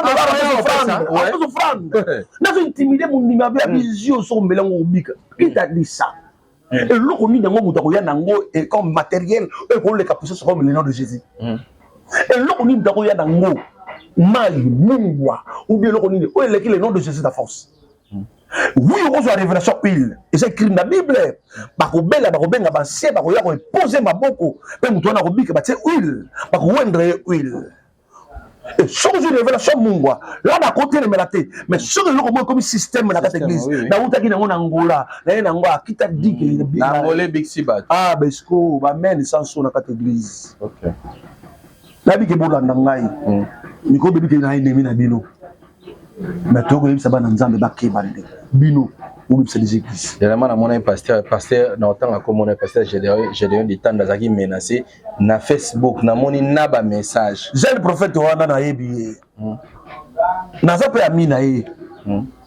$, offrande, nazo intimider mondimi, abe abi jus osombela ngo obika. Qui t'a dit ça? Eloko nini yango moto akoya nango comme matériel oyo ekoleka puissance comme le nom de Jésus? Eloko nini moto akoya nango, mai, mungwa ou bien eloko nini oyo eleki le nom de Jésus na force? Oui, okozwa révélation huile, eza écrit na Bible, bakobela, bakobenga basie, bakoya koepose maboko mpe moto wana akobika, batie huile, bakowendre ye huile. Soki ozwi révélation mungwa la, nakotelemela te, mais soki eloko moko ekomi système na kati église, nautaki nango na Ngola, naye nango akita dike. Na Ngola ebikisi bato. Ah, besco bamen sanso na kati église, nayebi ke bolanda ngai mikolo, bebi ke na ennemi na bino, mais tokoyebisa bana Nzambe bakeba nde bino bobebisa les églises. Dernièrement namona pasteur na otanga komona pasteur Gédéon Ditanda azalaki menacé na Facebook, namoni na bamessage. Jeune prophète wana, nayebi ye, naza mpe ami na ye.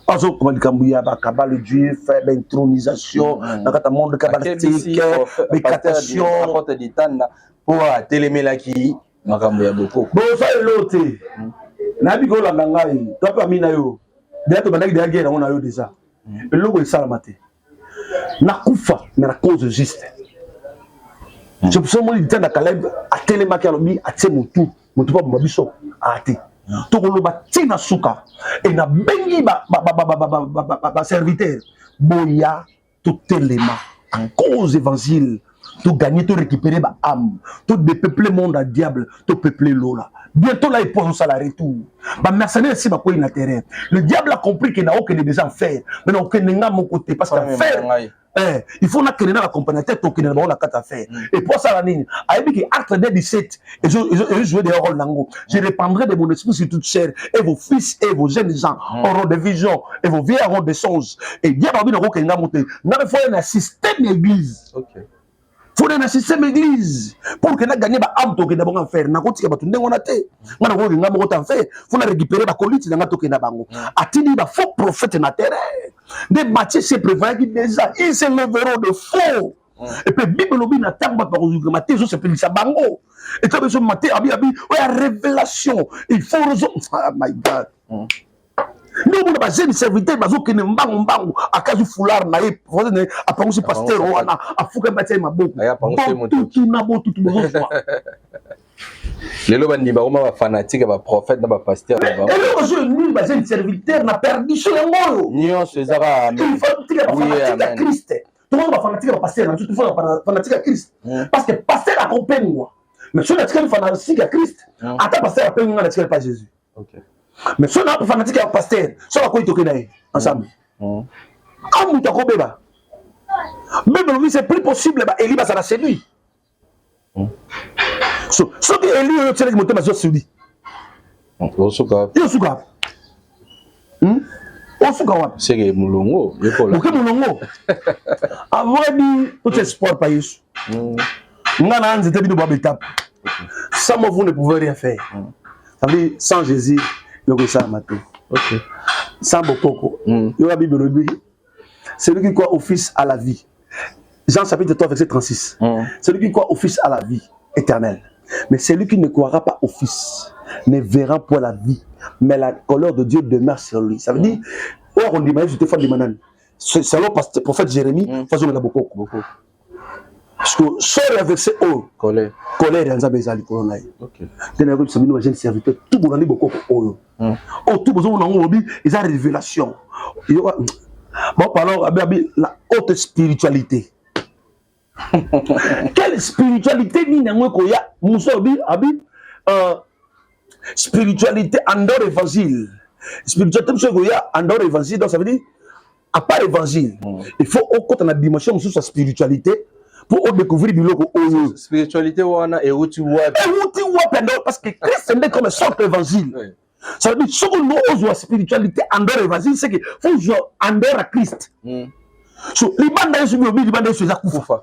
Azokoma likambo ya bakabbale juif, baintronisation na kati ya monde kabbalistique, baincantation. Apôtre Ditanda mpo atelemelaki makambo ya bokoko. Boza elo te, nayebi kolanda ngai, to mpe ami na yo deya, tobandaki deya guerre yango na yo déjà. Eloko esalama te, nakufa mais na cause juste. C'est pour ça moni Ditanda Caleb atelemaki, alobi atie motu motu mpo aboma biso ate, tokoloba ntina suka. E nabengi baserviteur, boya totelema à cause évangile, togagner, torécupérer baâme, todépeupler monde ya diable, topeupler lola. Bientôt là epo azosala retour, bamercenaire esi bakwei na terrain. Le diable a compris ke naokende déjà enfer, mais naokende nga moko te, parce que enfer, il faut nakende na baaccompagnateur, tokende na bango na kati affaire. Et po asala nini? Ayebi ke Acte 2 17 ezojouer des rôle nango: je répandrai de mon esprit sur toute chair et vos fils et vos jeunes gens auront des visions et vos vieillards auront des songes. Et diable abi nakokende nga mo te, nga faut na système église, faut na système église pour que na gagner baâme, tokenda bango enfer. Nakotika bato ndenge wana te, nga nakoki nga moko te enfer, faut na récupérer bakoliti na nga, tokenda bango. Atindi bafaux prophète na terrain. Nde Matthieu se prévoyaki déjà: ils se lèveront de faux. Et puis Bible elobi na ntango bato bakozwaka te, ezosepelisa bango eta biso mate abi abi oyo ya révélation, il faut raison. Ah my God, nde omona. Bajeune serviteur bazokende mbangu mbangu, akazwi foulard na ye, voisin na ye apangusi pasteur wana, afukami, batia ye maboko. Botutu na botutu bozozwa. Lelo bandimi bakoma bafanatike ya baprophète na bapasteur na bango. Eloko ozo nini? Bajeune serviteur na perdition yango oyo. Nyonso eza kaka. Il faut tika bafanatike ya Christ. Tokoza bafanatike ya bapasteur na biso, tofola fanatike ya Christ, parce que pasteur akopengwa. Mais soki natikali fanatike ya Christ, ata pasteur apengi nga, natikali pas Jésus. Mais soki na fanatique ya pasteur, soki akoyi, toke na ye ensemble. A moto akobeba même lobi, c'est plus possible. Ba Eli bazala séduit. So soki Eli oyo otielaki motema azwa séduit, osuka. Yo osuka, Osuka wapi? Seke molongo. Oke molongo. À vrai dire, totia espoir pa Yesu. Nga na nzete, bino ba étape. Sans moi, vous ne pouvez rien faire. Ça veut dire, sans Jésus, eloko esalama te. Sans bokoko. Yoka Bible elobi: celui qui croit au Fils a la vie. Jean chapitre 3 verset 36. Celui qui croit au Fils a la vie éternelle, mais celui qui ne croira pas au Fils ne verra point la vie, mais la colère de Dieu demeure sur lui. Ça veut dire, oyo akondima Yesu te, faut andima nani? Selon prophète Jérémie, faut azongela bokoko, parce que sort ya verset oyo, colère, colère ya Nzambe eza likolo na ye. Nde nayoki bino bajeune serviteur, tout bolandi bokoko oyo, oyo tout bozomona yango, lobi eza révélation. Bon, parlons abi la haute spiritualité. Quelle spiritualité? Nini yango ekoya? Mosu abi spiritualité en dehors évangile. Spiritualité mosu ekoya en dehors évangile. Donc ça veut dire, à part évangile, il faut okota na dimension mosusu ya spiritualité pour odécouvrir biloko oyo. Spiritualité wana euti wapi? Euti wapi en dehors? Parce que Christ nde comme sorte évangile. Ça veut dire, soki olingo ozwa spiritualité en dehors évangile, c'est que faut ozwa en dehors ya Christ. So libanda Yesu, bilobi libanda Yesu eza kufa.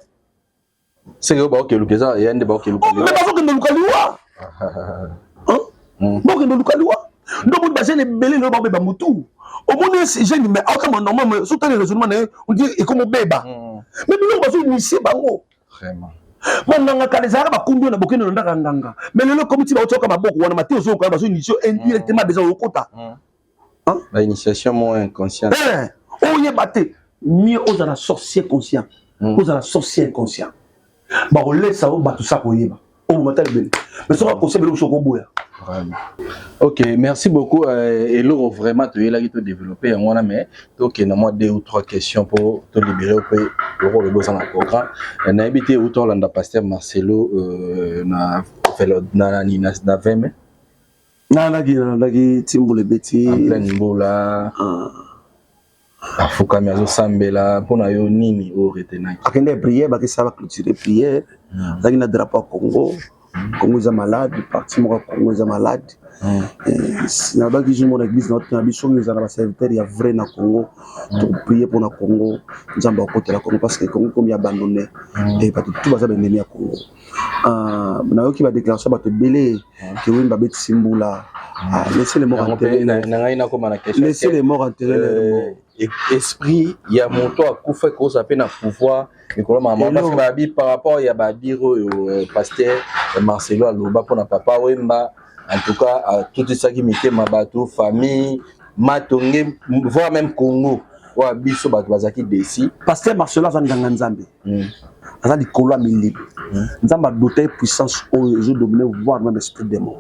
Seke oyo baokeluka eza ya nde baokeluka. Mais bazokende luka liwa, bakokende luka liwa. Nde omoni bajeune ebele lelo babeba motu. Omoni jeune, mais aotamba normal, mais soki otali raisonnement na ye, on dirait ekomi obeba. Mais biloko bazoinitie bango. Vraiment. Bonganga kala ezalaka bakumbi oyo na bokende na ndaka nganga, mais lelo ekomi ti baotioka maboko wana mate, ozoyoka bazoinitie indirectement déjà, okota. Bainitiation moko inconsciente. Oyeba te, mieux ozala sorcier conscient, ozala sorcier inconscient. Bakolesa oyo bato sa koyeba oboma ta ebele, mais soki akosebele biloko soki oboya. Ok, merci beaucoup. Eloko vraiment toyelaki todévelopper yango wana, mais tokende mwa deux ou trois questions mpo tolibérer mpe loko olobi oza na programme. Nayebi te, euta olanda pasteur Marcelo na na nani na 20 mai? Nalandaki ti mbula ebeti. En pleine mbula, afukami, azosambela. Mpona yo, nini oyo retenaki? Akende prière, bakesala, baclôture prière, azalaki na drapeau ya Congo. Congo eza malade, parti moko ya Congo eza malade. Nalobaki jour moko na église na biso, soki eza na baserviteur ya vrai na Congo, toprie mpona Congo, Nzambe akotela Congo, parce que Congo komi abandonné e bato tu baza baennemi ya Congo. Nayoki badéclaration bato ebele ke Wemba abetisi mbula. Laissez les morts enterrer, na ngai nakoma na question. Laissez les morts enterrer leurs morts. Esprit ya moto akufa ekoza mpe na pouvoir likolo mama, parce que babi par rapport ya badire oyo pasteur Marcelo aloba mpona papa Wemba, en tout cas atutisaki mitema bato, famille Matonge, voire même Congo oyo biso, bato bazalaki desi. Pasteur Marcelo aza nganga Nzambe, aza likolo ya milimo. Nzambe adota ye puissance oyo ezodomine, voire même esprit démon.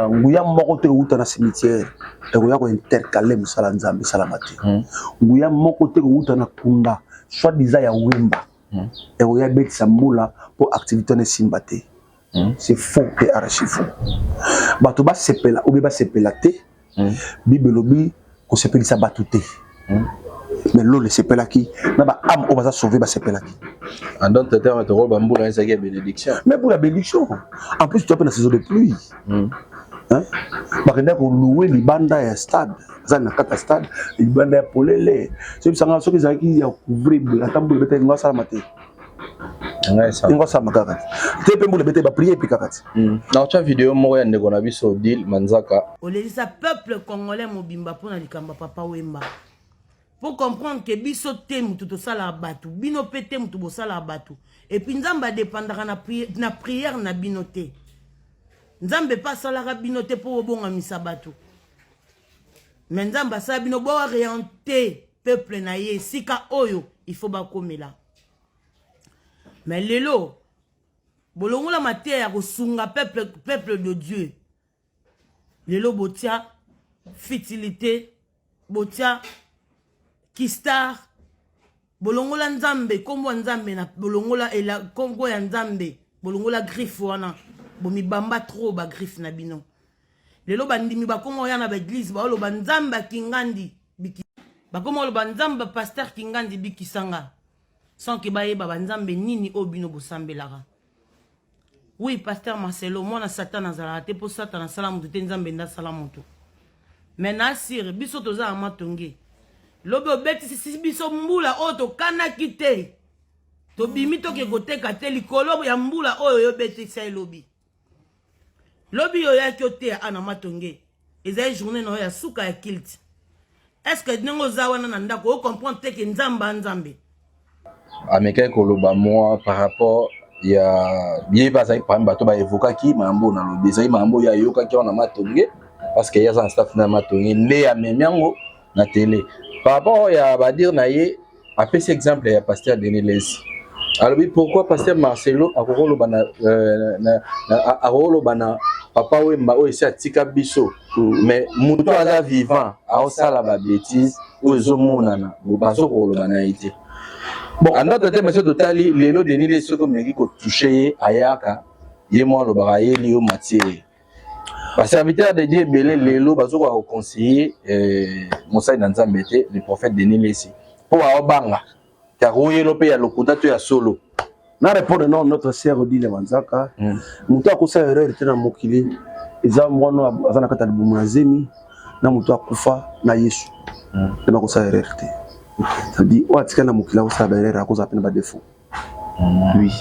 Nguya moko te kouta na cimetière ekoya kointercaler mosala Nzambe esalama te. Nguya moko te kouta na kunda soit disant ya Wemba ekoya ebetisa mbula mpo activité wana esimba te. C'est faux et archi faux. Bato basepela obe basepela te, Bible elobi kosepelisa bato te. Mais lolo esepelaki na baâme oyo baza sauvé, basepelaki. En d'autres termes, tokoloba mbula ezalaki ya bénédiction. Mais pour la bénédiction, en plus toa mpe na saison de pluie. Bakendaki kolouer libanda ya stade, eza na kati ya stade, libanda ya polele. Soki bisanga, soki ezalaki ya couvrir, ata mbula ebetaki, ngo asalama te, ngo asalama kaka te. Mpe mbula ebetaki, baprière epe kaka te. Naotya video moko ya ndeko na biso Odile Manzaka. Olelisa peuple congolais mobimba mpona likambo ya papa Wemba. Pour comprendre ke biso te motu tosalaka bato, bino mpe te motu bosalaka bato. Et puis Nzambe adépendaka na prière na bino te. Nzambe mpe asalaka bino te mpo bobongamisa bato. Mais Nzambe asala bino booriente peuple na ye esika oyo il faut bakomela. Mais lelo bolongola mateya ya kosunga peuple, peuple de Dieu. Lelo botia futilité, botia kistar, bolongola Nzambe, kombo ya Nzambe na bolongola ela kombo ya Nzambe, bolongola griffe wana, bomibamba trop ba griffe na bino. Lelo bandimi bakoma oya na ba église baoloba Nzambe akingandi biki bakoma oloba Nzambe pasteur Kingandi bikisanga sans que bayeba ba Nzambe nini oyo bino bosambelaka. Oui, pasteur Marcelo, mwana Satan azalaka te mpo Satan asala moto te, Nzambe nde asala moto. Mais na sire biso toza na matonge. Lobi obetisi biso mbula oyo tokanaki te. Tobimi toke koteka te likolo ya mbula oyo yo obetisa elobi. Lobi yo oyaki oteya ana matonge. Ezali journée na yo ya suka ya kilt. Est-ce que ndenge oza wana na ndako o comprendre te ke Nzambe a Nzambe? Amekaki koloba mwa par rapport ya ye mpe azalaki parmi bato baevokaki makambo oyo nalobi, ezali makambo oyo ayokaki wana matonge parce que ye aza na staff na matonge nde amemi yango na tele par rapport ya badire na ye. Apesi exemple ya pasteur Denis Lessi, alobi pourquoi pasteur Marcelo akokoloba na, euh, na, na, akokoloba na papa Wemba oyo esi atika biso, mais moto aza vivant aosala ba bêtises oyo ezomonana bazokoloba na ye te. Bon, andoto te, mais totali lelo Denis Lessi soki omeki kotouche ye ayaka ye mwa alobaka ayeli yo matie. Ba serviteur de Dieu ebele lelo bazokoka koconseiller eh, mosali na Nzambe te, le prophète Denis Lessi, mpo aobanga karoyelo mpe ya lokuta to ya solo. Na répondre non notre sœur Odile Manzaka, moto akosala erreur te na mokili eza mwana aza na kati ya libumu ya zemi na moto akufa na Yesu nde bakosala erreur te. C'est-à-dire oyo atikali na mokili akosala ba erreur, akozala mpe na ba défaut. Oui.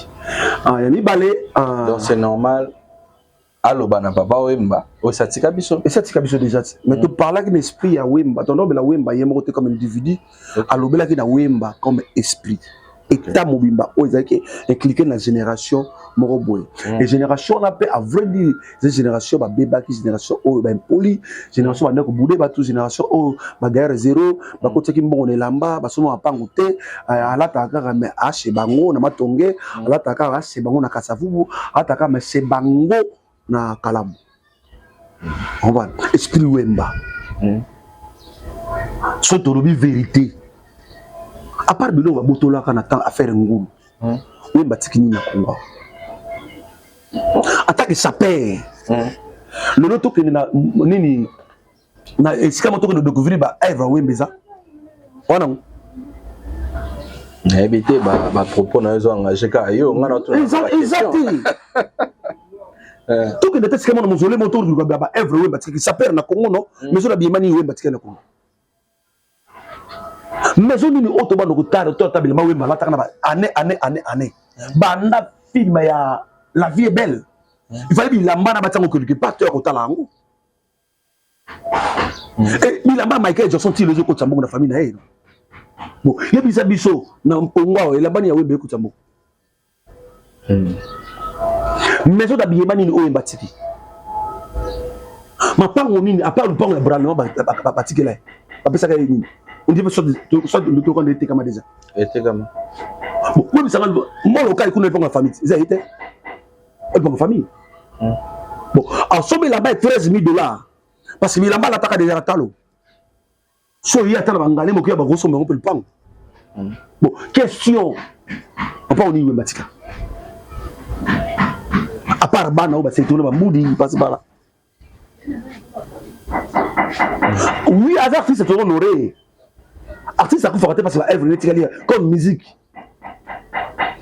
Ah, ya mibale, ah, donc c'est normal aloba na papa Wemba oyo atika biso. Esi atika biso déjà ti. Mais toparlaki na esprit ya Wemba, tondobela Wemba ye moko te comme individu, alobelaki na Wemba comme esprit. État mobimba oyo ezalaki impliqué na génération moko boye. Et génération wana mpe, à vrai dire, eza génération babebaki, génération oyo baimpoli, génération bandeko bude bato, génération oyo bagayare zéro, bakotiaki mbongo na elamba, basomba mapango te, alataka kaka mais ashe bango na matonge, alataka kaka ashe bango na kasavubu, alataka kaka mais se bango na kalamu. Comprendre? Esprit Wemba. So tolobi vérité. À part biloko babotolaka na temps affaire ngulu. Wemba tiki nini na Congo? Atake saper. Lelo tokende na nini na esika mo tokende découvrir ba œuvre Wemba eza wana ngo. Nayebi te bapropos na yo ezo engage kaka yo nga na eza eza te. Tokende te esika mona mausolée mo tokende ba œuvre Wemba tikaki saper na Congo no maison na biyema nini Wemba tikaki na Congo. Maison nini oyo tobanda kotala to ata bilamba Wemba alataka na ba année année année année banda film ya La vie est belle. Il fallait bilamba na batiango quelque part to ya kotala yango. Et bilamba Michael Jackson ti lezo kotisa mbongo na famille na ye. Bon, yebisa biso na Congo awa elamba nini ya Wemba ekotisa mbongo? Maison d'habillement nini oyo batiki? Mapango nini à part lupango ya branlement batikela ye? Bapesaka ye nini? On dit soit soit tokanda etekama déjà. Etekama. Bon, oyebisanga mbolo kai kuna lupango ya famille eza ye te. Lupango ya famille. Bon, asombi elamba ya 13 000 $. Parce que bilamba alataka déjà na talo. So ye ata na bangale moki ya bakosomba yango mpe lupango. Bon, question. Papa oni Wemba tika. À part bana oyo basekitona bambudi pasi bala. Oui, aza artiste to honoré. Artiste akufaka te parce que ba œuvre netikali comme musique.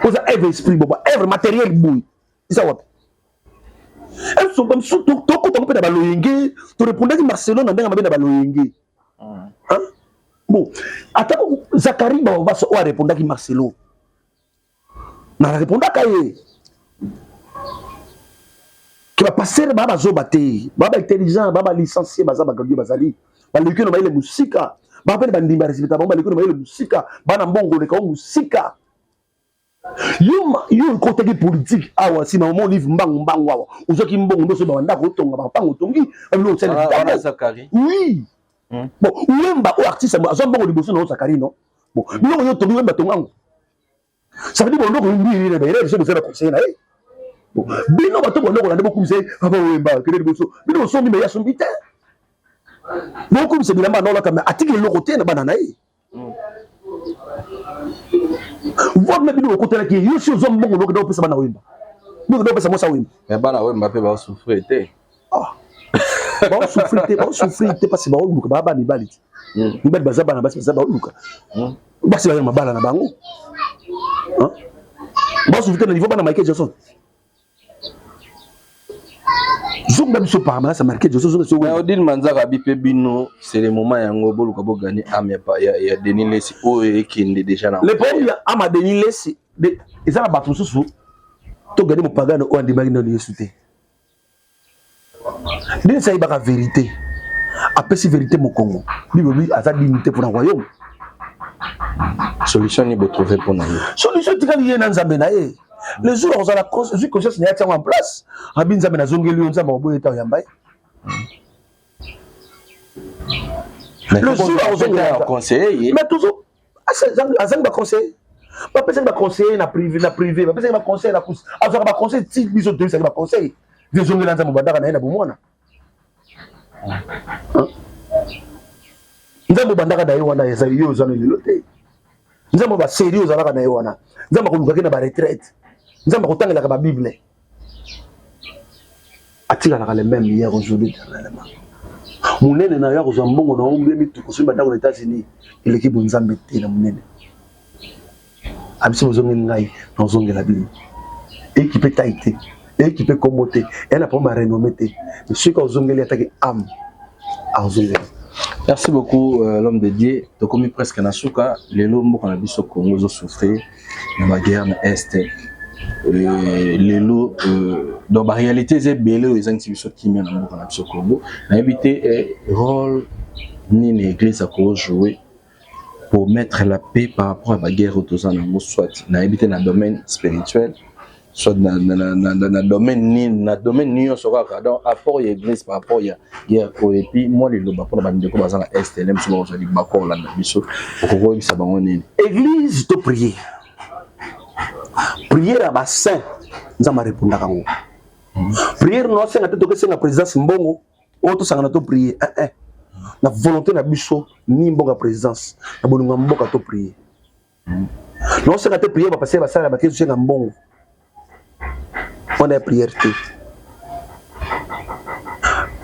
Oza œuvre esprit bon, ba œuvre matériel boye. Eza wapi? Tokota mpe na baloyenge, torépondaki Marcelo na ndenge mabe na baloyenge. Hein? Bon, ata Zakari Babaso oyo arépondaki Marcelo. Na répondaka ye. Ke ba pasteur ba bazoba te, ba ba intelligent, ba ba licencié, baza ba gradué bazali. Baleki na mayele musika, ba pe bandimba respecta bango baleki na mayele musika, bana mbongo leka o musika. Yo yo okotaki politique awa nsima mama Olive mbangu mbangu awa ozwaki mbongo nyonso ba bandako otonga bapango otongi wana Zakari. Oui. Bon, Wemba oyo artiste azwa mbongo liboso na yo Zakari, non? Bon, biloko yo tongi, Wemba tongango. Ça veut dire boloko mbiri na bayere biso bozala conseiller na ye. Bon, bino bato boloko na nde bokumisa ye papa Wemba kende liboso. Bino bosombi mais ye asombi te. Bokumisa bilamba na olata mais atiki eloko te na bana na ye. Vote na bino bokotelaki ye, yo si ozwa mbongo nokende opesa bana Wemba. Bino opesa mwasi ya Wemba. Mais bana Wemba mpe baosouffrir te. Ah. Baosouffrir te, baosouffrir te parce que baoluka baa bana mibali te. Mibali baza bana basi baza baoluka. Basi baza mabala na bango. Baosouffrir te na niveau bana Michael Jackson. Zonga biso par malasa Michael Jackson zonga biso. Mais Odile Manzaka bi pe bino c'est le moment yango boluka bo gagner âme ya ya Denis Lessi oyo ekende déjà na. Le problème ya âme ya Denis Lessi eza na bato mosusu to gagner mopagano oyo andimaki nano Yesu te. Denis ayebaka vérité. Apesi vérité mokongo. Bible elobi aza dignité pour na royaume. Solution ni botrouver pour na ye. Solution etikali ye na Nzambe na ye. Le jour akozala zwi conscience na ye atia yango en place, abi Nzambe nazongeli yo, Nzambe akoboya ete oyamba ye. Le jour akozongela conseiller ye. Mais toujours azangi ba conseil. Bapesaki ba conseiller na privé, na privé, bapesaki ba conseil na kusi. Azwaka ba conseil ti biso toyebisaki ba conseil. Ezongela Nzambe obandaka na ye na bomwana. Nzambe obandaka na ye wana eza yo oza na lelo te. Nzambe ba série ozalaka na ye wana. Nzambe akolukaki na ba retraite. Nzambe akotangelaka ba Bible. Atikalaka le même hier, aujourd'hui, éternellement. Monene na yo akozwa mbongo na yo mbe mituka soki bandako na États-Unis eleki bonzambe te na monene. Abisi bozongeli ngai nazongela bino. Ekipe taille te, ekipe kombo te, eya na problème ya renommée te. Mais soki ozongeli ataki âme azongela. Merci beaucoup l'homme de Dieu. Tokomi presque na suka lelo mboka na biso Congo ezo souffrir na ba guerre na est. Lelo donc ba réalité eza ebele oyo ezangisi biso kimia na mboka na biso Congo. Nayebi te rôle nini église ako jouer pour mettre la paix par rapport à ba guerre oyo toza nango, soit nayebi te na domaine spirituel, soit na domaine nini, na domaine nyonso kaka, donc apport ya église par rapport ya guerre oyo. Et puis moi liloba mpona bandeko baza na est ele mosusu bakozwa libaku kolanda biso, okoki koyebisa bango nini? Église to prier, prière ya ba saint, Nzambe arépondaka yango. Prière no asenga te tokesenga présidence mbongo oyo tosangana to prier eh, eh. Na volonté na biso ni mbongo ya présidence, na bolingo ya mboka to prier. Naosenga te prière bapasteur basala bakei tosenga mbongo wana ya prière te.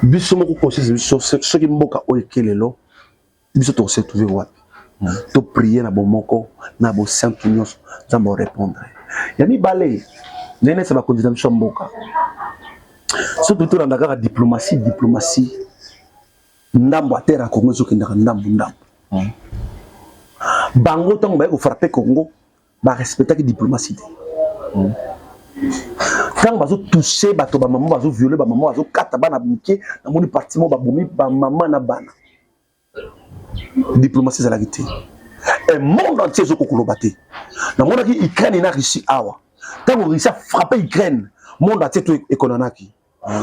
Biso moko conscience biso soki mboka oyo eke lelo biso tokose trouver wapi? To prier na bomoko na bosantu nyonso, Nzambe arépondre. Ya mibale, ndenge neti bakonzi na biso ya mboka, soki tolanda kaka diplomatie, diplomatie ndambo ya terre ya Congo ezokendaka ndambo ndambo. Bango ntango baye kofrapper Congo, barespectaki diplomatie te. Ntango bazotouche bato, bamama bazoviole, bamama bazokata bana mike, namoni parti moko babomi bamama na bana, diplomatie ezalaki te. E monde entier ezokokoloba te. Namonaki Ukraine na Russie awa, ntango Russie afrappe Ukraine, monde entier to ekonanaki,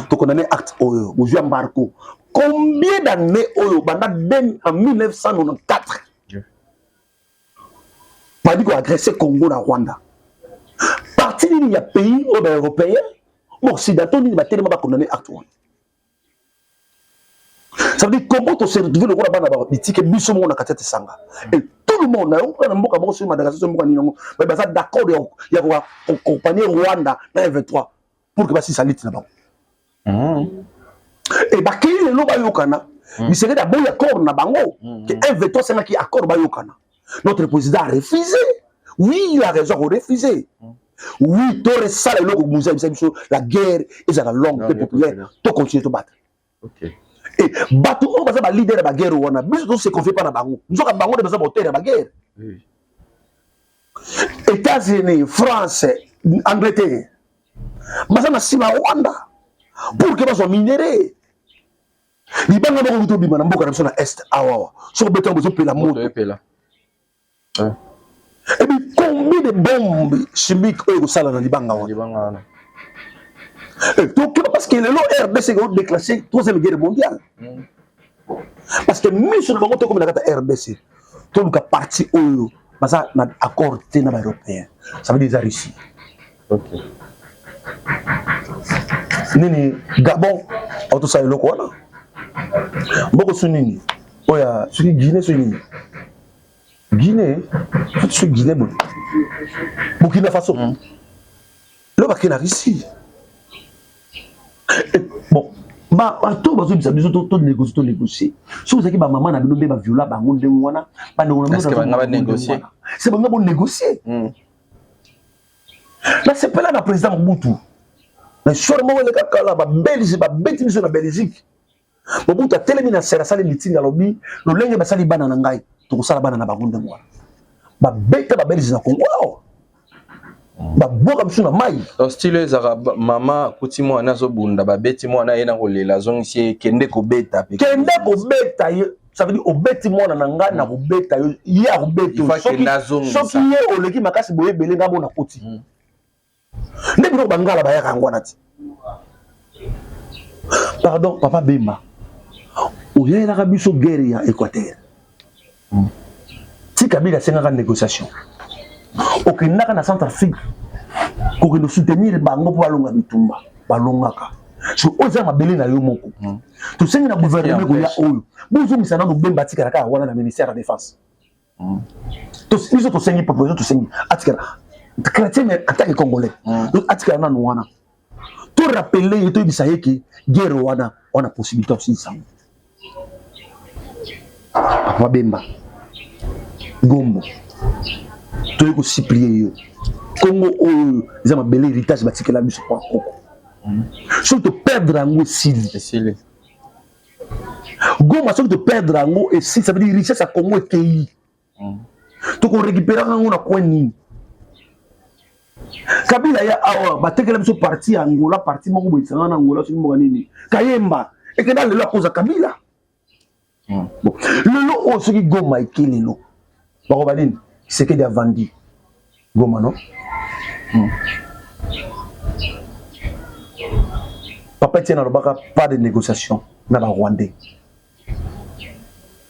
tokondamne acte oyo bozwi embargo combien d'années oyo banda en 1994 bandi koagresse Congo na Rwanda. Parti nini ya pays oyo baeuropéen, occidentaux nini batelema bakondamne acte wana? Ça veut dire Congo tose retrouve lokola bana bitike biso moko na kati ya tesanga et tout le monde nayoka na mboka moko soki Madagascar soki mboka nini yango baza d'accord ya koaccompagner Rwanda na M23 pour que basisa liti na bango. E bakei lelo bayokana, Tshisekedi aboyi accord na bango ke M23 asengaki accord bayokana. Notre président a refusé. Oui, il a raison korefuser. Oui, toresala eloko muza bisa biso la guerre ezala longue mpe populaire, to continue tobattre. E bato oyo baza baleader ya baguerre wana, biso tose confie mpa na bango, nzoka bango nde baza baauteur ya baguerre. États-Unis, France, Angleterre baza na nsima ya Rwanda pour que bazwa minerai. Libanga moko kutu obima na mboka na biso na est awawa, soki obeta yango bozopela moto. Et puis combien de bombes chimiques oyo ekosala na libanga wana? Tokeba parce que lelo RDC eko déclencher troisième guerre mondiale. Parce que miso na bango tokomi na kati ya RDC, toluka parti oyo baza na accord te na baeuropéen, ça veut dire eza Russie. Nini Gabon akotosala eloko wana, mboko su nini oyo, soki Guinée, soki nini Guinée, soki Guinée boye, Burkina Faso, lo bakei na Russie. Bon, bato bazobisa biso tonégocie, tonégocie. Soki ozalaki bamama na bino nde baviola bango ndenge wana, bandeko na bino, se bango bonégocie. Nasepela na président Mobutu na histoire moko eleka kala. Babelge babeti biso na Belgique, Mobutu atelemi na sere, asali meeting, alobi: "Lolenge basali bana na ngai, tokosala bana na bango ndenge wana." Babeta babelge na Congo awa, babwaka biso na mai. Style ezalaka mama akuti mwana azobunda, babeti mwana, ye na kolela, azongisi ye: "Kende kobeta." Kende kobeta ye, ça veut dire obeti mwana na ngai, na kobeta yo, ye akobeta. Soki ye oleki makasi boye ebele, ngai bona koti nde biloko bangala bayaka yango wana ti. Pardon, papa Bemba, oyelaka biso guerre ya Équateur ti Kabila asengaka négociation, okendaka na Centrafrique kokende soutenir bango mpo balonga bitumba, balongaka. So oyo eza mabele na yo moko. Tosengi na gouvernement koya oyo, bozongisa nano Bemba, atikala kaka wana na ministère ya Défense. Biso tosengi, population tosengi atikala chrétien, mais en tant que Congolais, donc atikala nano wana. Torappeler ye, toyebisa ye ke guerre wana wana, possibilité osilisa yango. Papa Bemba Gombo, toyei kosupplier yo. Kongo oyo eza mabele, héritage batikela biso mpo koko. Soki toperdre yango, esili. Goma, soki toperdre yango, esili. Ça veut dire richesse ya Congo ekei. Tokorécupéraka yango na coin nini? Kabila ya awa, batekela biso parti ya Angola, parti moko boye esanga na Angola, soki mboka nini, Kayemba, ekenda lelo akoza Kabila. Bon, lelo oyo soki Goma eke lelo, bakoba nini? Tshisekedi avandi Goma, non? Papa Etienne alobaka pas de négociation na barwandais,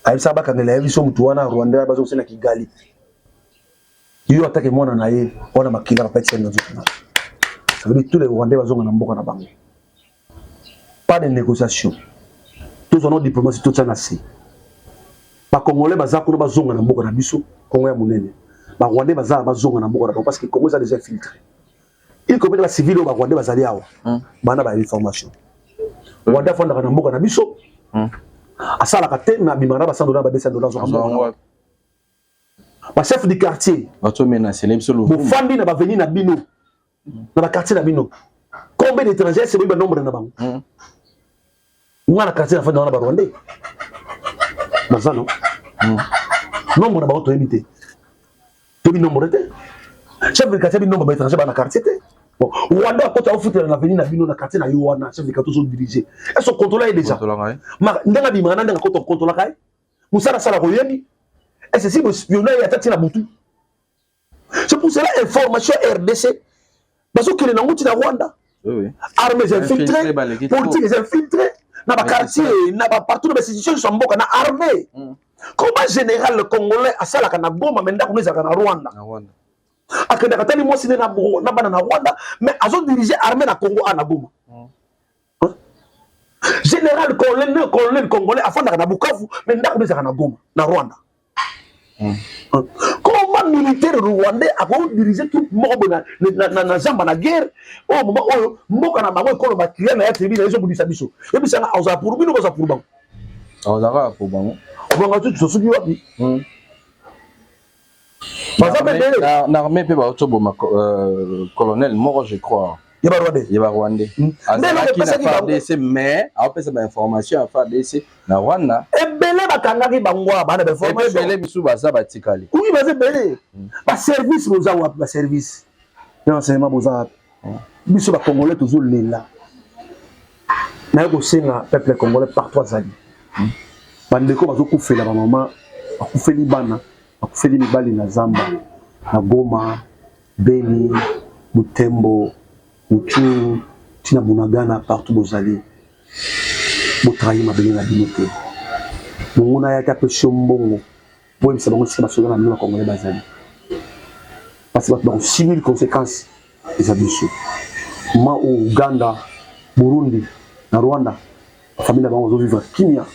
ayebisaka bakangela ye biso motu wana rwandais bazokosala na Kigali. Yo atake mwana na ye wana, makila papa Etienne na nzoto na, ça veut dire tous les Rwandais bazonga na mboka na bango. Pas de négociation, tozwa no diplomatie, totia na se. Bacongolais baza kuna, bazonga na mboka na biso Kongo ya monene. Barwandais baza, bazonga na mboka na bango, parce que Congo eza déjà filtré, y compris bacivile oyo barwandais bazali awa, bana ba information. Rwandais afandaka na mboka na biso, asalaka te, mais abimaka na ba 100 dollar, ba 200 dollar, azwaka mboka. Bachef du quartier bofandi na baavenue na bino, na baquartier na bino, combien d'étrangers? Se boyebi banombre na bango. Nga na quartier nafandi wana, barwandais baza, no nombre na bango toyebi te, toyebi nombre te. Chef de quartier, bi nombre baétranger bana quartier te. Bon, Rwanda akota, ofutela na avenue na bino, na quartier na yo wana, chef de quartier ozodirige, est-ce ocontrôla ye déjà? Ndenge abimaka na ndenge akota, ocontrôlaka ye? Mosala asala, koyebi? Est-ce si bospiona ye ata ntina butu? C'est pour cela information RDC bazokende nango ntina Rwanda. Armes infiltré, politique infiltré na baquartier, na bapartout, na bainstitution nyonso ya mboka, na armée. Comment général congolais asalaka na Goma, mais ndako no ezalaka na Rwanda? Akendaka tali mwasi nde na bana na Rwanda, mais azodirige armée na Congo a na Goma. Général colonel, colonel congolais afandaka na Bukavu, mais ndako no ezalaka na Goma, na Rwanda. Comment militaire rwandais akodirige troupe moko boye na zamba, na guerre oyo, moma oyo mboka na bango ekolo baklia na ya tribu na ezobundisa biso? Yebisanga, ozala pour bino, boza pour bango? Ozalaka pour bango. Bango tu tosuki wapi? Baza mpe ebele. Na armée mpe baotoboma colonel moko, je crois. Ya barwandais? Ya barwandais. Azalaki na FARDC, mais aopesa bainformation ya FARDC na Rwanda. Ebele bakangaki bango awa, bana bainformation. Ebele misusu baza batikali. Oui, baza ebele. Baservice boza wapi? Baservice ya enseignement boza wapi? Biso bacongolais tozolela. Naye kosenga peuple congolais partout azali, bandeko bazokufela, bamama bakufeli bana, bakufeli mibali na zamba, na Goma, Beni, Butembo, Rutshuru, ntina Bunagana, partout bozali, botrahir mabele na bino te. Monguna ayaki, apesi yo mbongo po oyebisa bango esika basoda na bino bakongole bazali, parce que bato bakosubir conséquence eza biso. Ma oyo Uganda, Burundi na Rwanda, bafamille na bango bazovivre kimia.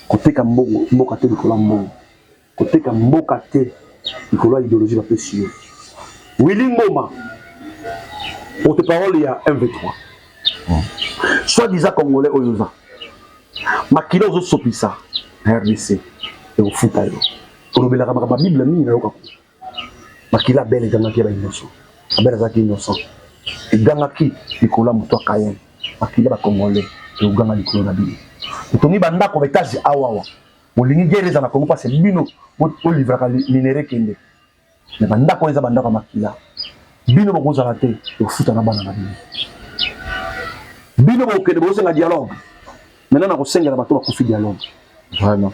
Koteka mbongo mboka te likolo ya mbongo, koteka mboka te likolo ya idéologie bapesi yo. Willy Ngoma, porte parole ya M23, soit disant congolais oyo oza, makila ozosopisa na RDC ekofuta yo. Olobelaka makambo ya Bible mingi, nayoka ko makila Abel egangaki ya bainnocent. Abel azalaki innocent, egangaki likolo ya moto ya Kayen. Makila bacongolais ekoganga likolo na bino. Otongi bandako baétage awawa, bolingi guerre eza na Congo mpasi bino bolivraka minerai kende me bandako oyo eza bandako ya makila. Bino bokozala te, ekofuta na bana na bino. Bino bokende bozosenga dialogue. Maintenant nakosengela bato bakufi dialogue. Vraiment,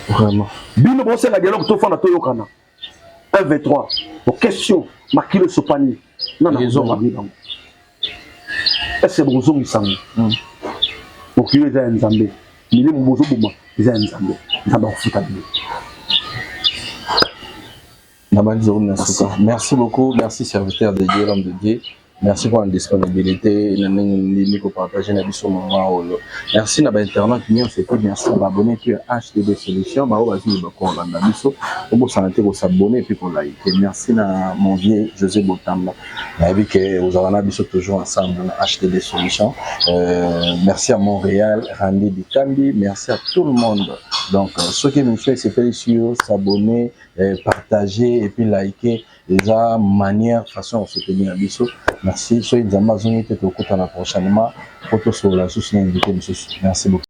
vraiment. Bino bosenga dialogue, tofanda toyokana. 1 23 bo question makilo esopani nana Ezonga. Bango est-ce bokozongisa ngo? Mokili eza ya Nzambe, milimo bozoboma eza ya Nzambe. Nzambe akofuta bino. Nabandi na suka. Merci beaucoup, merci serviteur de Dieu, l'homme de Dieu. Merci pour la disponibilité na ndenge ndimi kopartage na biso moment oyo. Merci na bainternaute nyonso et puis bien sûr baabonné to ya HDD Solution, bao bazwi bakolanda biso. Obosana te kos'abonner et puis kolike. Merci na mon vieux José Botamba, nayebi ke ozala na biso toujours ensemble na HDD Solution. Merci à Montréal, Randy Dikambi, merci à tout le monde. Donc soki émission esepeli sur s'abonner, partager et puis liker, eza manière, façon ya kosoutenir biso. Merci. Soki Nzambe azongi te, tokutana prochainement po tosolola lisusu na invité mosusu. Merci beaucoup.